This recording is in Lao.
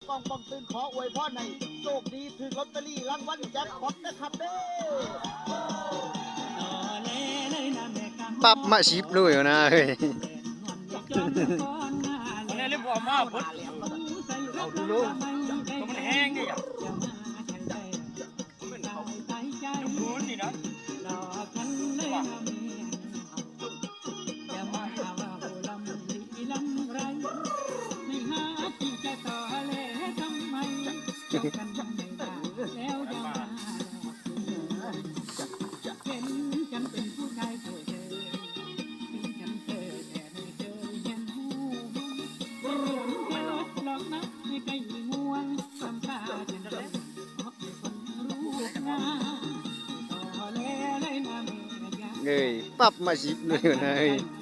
ກ້ອງປ້ອມຕື່ນ ຂໍອວຍພອນໃຫ້ໂຊກດີ ຖືກລອດເຕີຣີລາງວັນແຈັກພອດນະຄັບເດີ. ປັບມາສິບໂລຍນະເອີຍ. ເອົາເລີຍ ບໍ່ເອົາມາເບິດ ເອົາດູໂລ ມັນແຮງເດ້. ເອີຍ ປັບມາສິບໂລຍນະເອີຍ.